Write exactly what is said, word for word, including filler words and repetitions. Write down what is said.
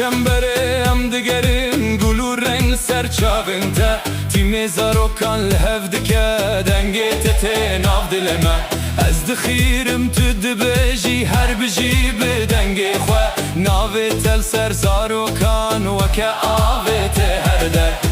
Çemberê em digerin, gul û reng li ser çavên te. Tîmê zarokan li hev dike, dengê te tê nav dilê me. Ez dixîrim tu dibêjî, her bijî bi dengê xwe. Navê te li ser zarokan weke avê tê her der.